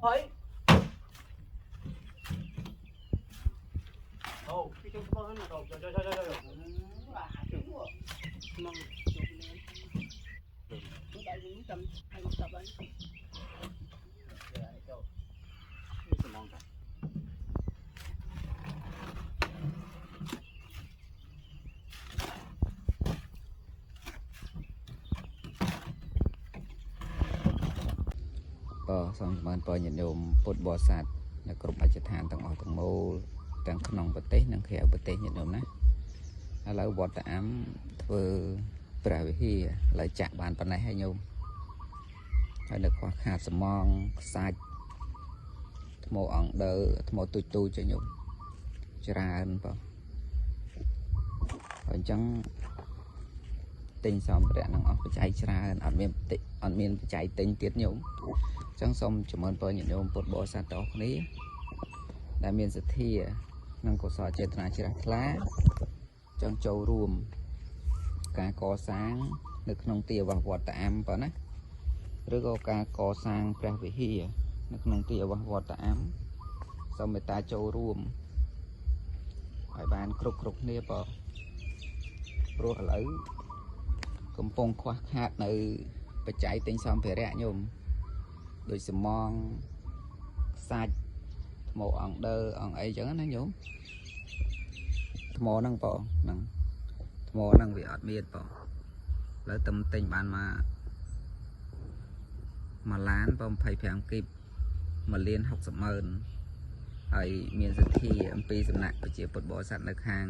ហើយអូពីជុំស្មោះហ្នឹងទៅចុចចុចចុចចុច មកជុំនេះដាក់នេះតាមហើយតាប់ហើយ សំងតា ក៏សូមចម្រើនពរញាតិញោមពុទ្ធបរិស័ទនៅគ្រប់មជ្ឈដ្ឋានទាំងអស់ទាំងមូលទាំងក្នុងប្រទេសនិងក្រៅប្រទេសញាតិញោមណាឥឡូវវត្តអាំធ្វើព្រះវិហារឥឡូវចាក់បានប៉ុណ្ណេះហើយញោមហើយនៅខ្វះខាតសំងខ្សាច់ថ្មអង្គដើថ្មទូចទូចៗញោមច្រើនបងហើយអញ្ចឹងទិញសម្ភារៈនឹងអស់បច្ច័យច្រើនអត់មានតិអត់មានបច្ច័យទិញទៀតញោម ចឹងសូមចម្រើនពរញាតិញោមពុទ្ធបរិស័ទទាំងអស់គ្នាដែលមានសទ្ធានិងកុសលចេតនាជ្រះថ្លាចង់ចូលរួមការកសាង នៅក្នុងទីអាវាសវត្តអាំប៉ុណ្ណាឬក៏ការកសាងព្រះវិហារនៅក្នុងទីអាវាសវត្តអាំសូមមេត្តាចូលរួមឲ្យបានគ្រប់គ្រប់គ្នាបងព្រោះឥឡូវកំពុងខ្វះខាតនៅបច្ច័យទិញសម្ភារៈញោម ដូចសំងខ្សាច់ថ្មអង្គដើអង្គអីចឹងណាញោមថ្មហ្នឹងបងហ្នឹងថ្មហ្នឹងវាអត់មានបងឥឡូវទំទិញបានមកមួយឡានបង25គីប1លាន60ម៉ឺនហើយមានសទ្ធាអំពីសំណាក់ប្រជាពុទ្ធបរិស័ទនៅខាង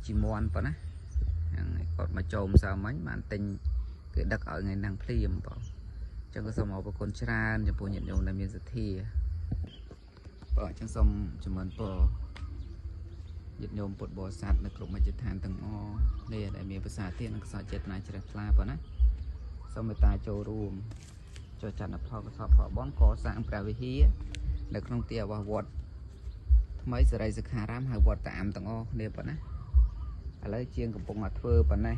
ជីមន់ប៉ុណ្ណាហ្នឹងហើយគាត់មកចូលម្សិលមិញបានទិញគេដឹកឲ្យថ្ងៃហ្នឹងភ្លាមបង ចឹងក៏សូមអរគុណច្រើនចំពោះញាតិញោមដែលមានសទ្ធាបាទអញ្ចឹងសូមចម្រើនពរញាតិញោមពុទ្ធបរិស័ទនៅគ្រប់មជ្ឈដ្ឋានទាំងអស់នេះដែលមានប្រសាទនិងកុសលចេតនាជ្រះថ្លាប៉ុណ្ណាសូមមេត្តាចូលរួមចុះចាត់នៅផលកុសលផលបុណ្យកសាងព្រះវិហារនៅក្នុងទីអាវាសវត្តថ្មីសិរីសុខារាមហៅវត្តតាអាំទាំងអស់គ្នាប៉ុណ្ណាឥឡូវជាងកំពុងតែធ្វើប៉ុណ្ណេះ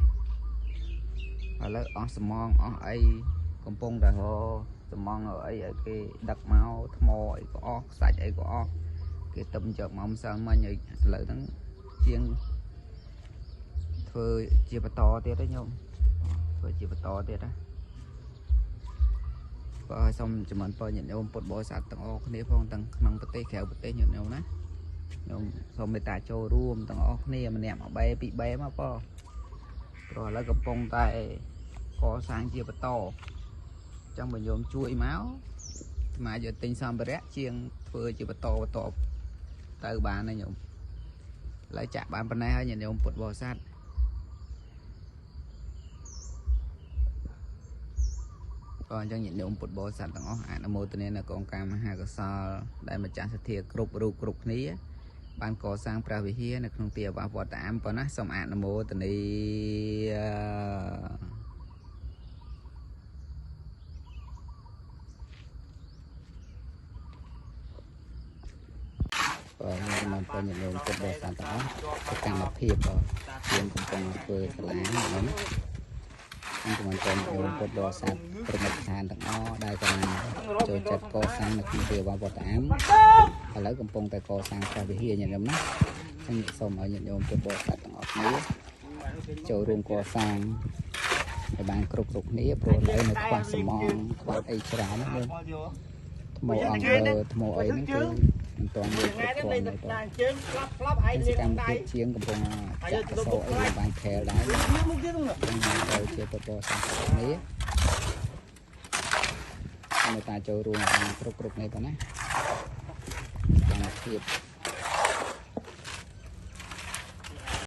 ឥឡូវអស់សំងអស់អី កំពុងតែរសំងអីឲ្យគេដឹកមកថ្មអីក៏អស់ខ្សាច់អីក៏អស់គេទឹមយកមកម្សិលមិញឲ្យឥឡូវហ្នឹងជាងធ្វើជាបន្តទៀតទេញោមធ្វើជាបន្តទៀតណាបើឲ្យសូមចម្រើនពរញាតិញោមពុទ្ធបរិស័ទទាំងអស់គ្នាផងទាំងក្នុងប្រទេសក្រៅប្រទេសញាតិញោមណាញោមសូមមេត្តាចូលរួមទាំងអស់គ្នាម្នាក់មួយបែពីរបែមកបងព្រោះឥឡូវកំពុងតែកសាងជាបន្ត ចង់បើញោមជួយមកអាត្មាយកទិញសម្ភារៈជាងធ្វើជាបន្តបន្តទៅបានណាញោមឥឡូវចាក់បានប៉ុណ្ណេះហើយញាតិញោមពុទ្ធបរិស័ទក៏អញ្ចឹងញាតិញោមពុទ្ធបរិស័ទទាំងអស់អនុមោទនានៅកងការមហាកុសលដែលម្ចាស់សទ្ធាគ្រប់រូបគ្រប់គ្នាបានកសាងព្រះវិហារនៅក្នុងទីអាវាសវត្តអាំប៉ុណ្ណាសូមអនុមោទនា បាទខ្ញុំបានបញ្ញោមពុទ្ធបរិស័ទទាំងអស់សកម្មភាពជាងកំពុងធ្វើសាលាហ្នឹងណាខ្ញុំបានបញ្ញោមពុទ្ធបរិស័ទប្រមុខឋានទាំងអស់ដែលកំពុងចូលចិត្តកសាងនៅក្នុងទីវត្តអាំឥឡូវកំពុងតែកសាងព្រះវិហារញាតិញោមណាខ្ញុំសូមឲ្យញាតិញោមពុទ្ធបរិស័ទទាំងអស់គ្នាចូលរួមកសាងឲ្យបានគ្រប់គ្រប់គ្នាព្រោះឥឡូវនៅខ្វះសំងខ្វះអីច្រើនណាស់ថ្មអង្គដើថ្មអីហ្នឹងគឺមិនទាន់មានគ្រប់គ្រាន់ទេបង ជើងផ្លាប់ផ្លាប់ឯង ស លេង កម្ម ដៃ ភាពជាងកំពុងចាក់កសោអីបានខែលដែរ មុខទៀតហ្នឹង ទៅជាពពសាសនានៅតាចូលរួមបានគ្រប់គ្រប់នេះប៉ុណ្ណាសកម្មភាព